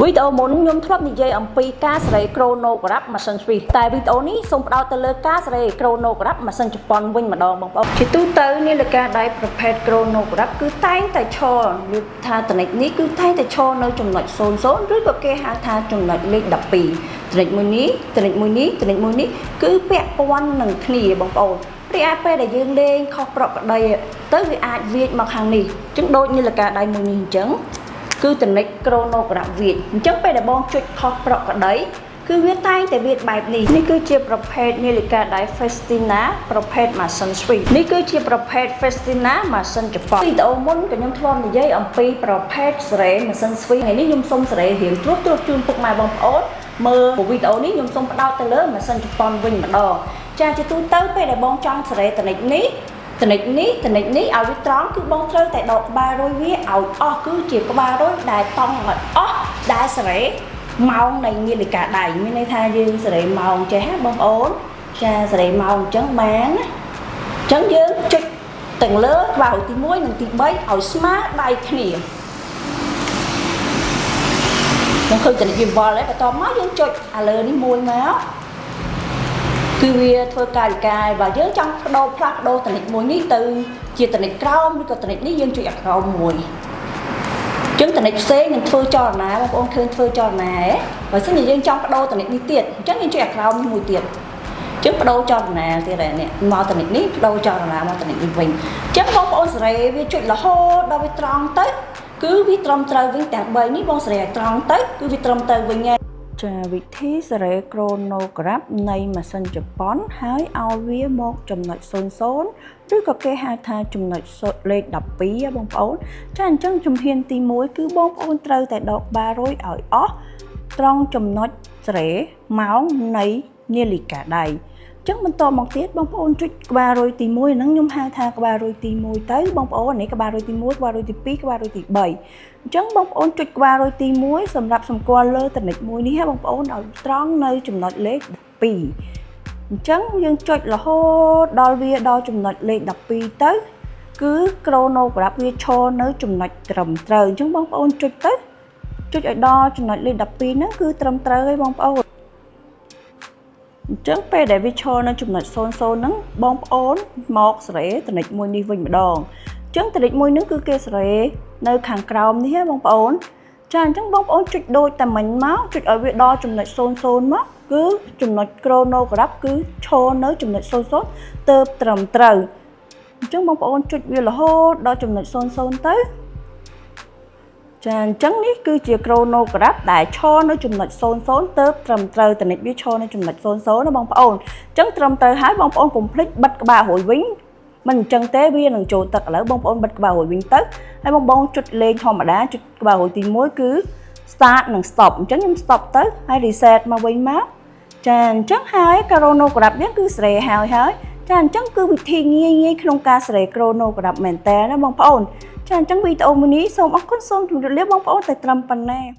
វីដេអូមុនខ្ញុំធ្លាប់និយាយអំពីការសេរី chronograph ម៉ាស៊ីនស្វីសតែវីដេអូនេះសូមផ្ដោតទៅលើការសេរី chronograph ម៉ាស៊ីនជប៉ុនវិញម្ដងបងប្អូនជាទូទៅនាឡិកាដៃប្រភេទ chronograph គឺតែងតែឈរឬថាតនិចនេះគឺតែងតែឈរនៅចំណុច00ឬក៏គេហៅថាចំណុចលេខ12ចំណុចមួយនេះចំណុចមួយនេះចំណុចមួយនេះគឺពាក់ព័ន្ធនឹងគ្នាបងប្អូនរីឯពេលដែលយើងលេងខុសប្រក្រតីទៅវាអាចវាចមកខាងនេះអញ្ចឹងដូចនាឡិកាដៃមួយនេះអញ្ចឹង គឺតនិច chronograph វាចអញ្ចឹងពេលដែលបងចុចខុសប្រក្រតីគឺវាតែងតែវាចបែបនេះនេះគឺជាប្រភេទនាឡិកាដៃ Festina ប្រភេទម៉ាស៊ីន Swiss នេះគឺជាប្រភេទ Festina ម៉ាស៊ីនជប៉ុនវីដេអូមុនក៏ខ្ញុំធ្លាប់និយាយអំពីប្រភេទសេរីម៉ាស៊ីន Swiss ថ្ងៃនេះខ្ញុំសូមសេរីរៀងត្រួសត្រាសជូនពុកម៉ែបងប្អូនមើលវីដេអូនេះខ្ញុំសូមផ្ដោតទៅលើម៉ាស៊ីនជប៉ុនវិញម្ដងចាជាទូទៅពេលដែលបងចង់សេរីតនិចនេះតនិចនេះតនិចនេះឲ្យវាត្រង់គឺបងត្រូវតែដកក្បាលរុយវាឲ្យអស់គឺជាក្បាលរុយដែលតង់ឲ្យអស់ដែលសេរីម៉ោងនៃនាឡិកាដៃមានន័យថាយើងសេរីម៉ោងចេះណាបងប្អូនចាសេរីម៉ោងអញ្ចឹងបានណាអញ្ចឹងយើងចុចទាំងលើក្បាលរុយទី1និងទី3ឲ្យស្មើដៃគ្នាខ្ញុំឃើញតនិចវាវល់ហើយបន្ទាប់មកយើងចុចអាលើនេះមួយមកគឺវាធ្វើកាយវិការបើយើងចង់បដូរផ្លាស់ប្ដូរតនិចមួយនេះទៅជាតនិចក្រោមឬក៏តនិចនេះយើងចុចអាក្រោមមួយចឹងតនិចផ្សេងនឹងធ្វើចលនាបងប្អូនឃើញធ្វើចលនាហ៎បើសិនជាយើងចង់បដូរតនិចនេះទៀតអញ្ចឹងយើងចុចអាក្រោមនេះមួយទៀតចឹងបដូរចលនាទៀតហើយនេះមកតនិចនេះបដូរចលនាមកតនិចនេះវិញអញ្ចឹងបងប្អូនសេរីវាចុចរហូតដល់វាត្រង់ទៅគឺវាត្រឹមត្រូវវិញទាំង3នេះបងសេរីឲ្យត្រង់ទៅគឺវាត្រឹមត្រូវវិញហើយចាវិធីសេរី chronograph នៃម៉ាស៊ីនជប៉ុនហើយឲ្យវាមកចំណុច00ឬក៏គេហៅថាចំណុចលេខ12បងប្អូនចាអញ្ចឹងជំហានទី1គឺបងប្អូនត្រូវតែដកបារុយឲ្យអស់ត្រង់ចំណុចសេរីម៉ោងនៃនាឡិកាដៃចឹងបន្តមកទៀតបងប្អូនចុចក្បាលរុយទី1ហ្នឹងខ្ញុំហៅថាក្បាលរុយទី1ទៅបងប្អូននេះក្បាលរុយទី1ក្បាលរុយទី2ក្បាលរុយទី3អញ្ចឹងបងប្អូនចុចក្បាលរុយទី1សម្រាប់សម្គាល់លើតនិចមួយនេះហ៎បងប្អូនឲ្យត្រង់នៅចំណុចលេខ12អញ្ចឹងយើងចុចរហូតដល់វាដល់ចំណុចលេខ12ទៅគឺ chronograph វាឈរនៅចំណុចត្រឹមត្រូវអញ្ចឹងបងប្អូនចុចទៅចុចឲ្យដល់ចំណុចលេខ12ហ្នឹងគឺត្រឹមត្រូវហើយបងប្អូនអញ្ចឹងពេលដែលវាឈរនៅចំណុច00ហ្នឹងបងប្អូនមកសេរីតនិចមួយនេះវិញម្ដងអញ្ចឹងតនិចមួយហ្នឹងគឺគេសេរីនៅខាងក្រោមនេះហ៎បងប្អូនចាអញ្ចឹងបងប្អូនចុចដូចតែមិញមកចុចឲ្យវាដល់ចំណុច00មកគឺចំណុច chronograph គឺឈរនៅចំណុច00ទៅត្រឹមត្រូវអញ្ចឹងបងប្អូនចុចវារហូតដល់ចំណុច00ទៅចាអញ្ចឹងនេះគឺជា chronograph ដែលឈរនៅចំណុច00ទៅត្រឹមត្រូវតនិចវាឈរនៅចំណុច00ណាបងប្អូនអញ្ចឹងត្រឹមត្រូវហើយបងប្អូនកុំភ្លេចបិទក្បាលរួយវិញមិនអញ្ចឹងទេវានឹងចូលទឹកឥឡូវបងប្អូនបិទក្បាលរួយវិញទៅហើយបងបងចុចលេងធម្មតាចុចក្បាលរួយទី1គឺ start និង stop អញ្ចឹងខ្ញុំ stop ទៅហើយ reset មកវិញមកចាអញ្ចឹងហើយ chronograph យើងគឺសេរីហើយហើយចាអញ្ចឹងគឺវិធីងាយងាយក្នុងការសេរី chronograph មែនតើណាបងប្អូនចាអញ្ចឹងវីដេអូមួយនេះសូមអរគុណសូមជម្រាបលាបងប្អូនតែត្រឹមប៉ុណ្ណេះ។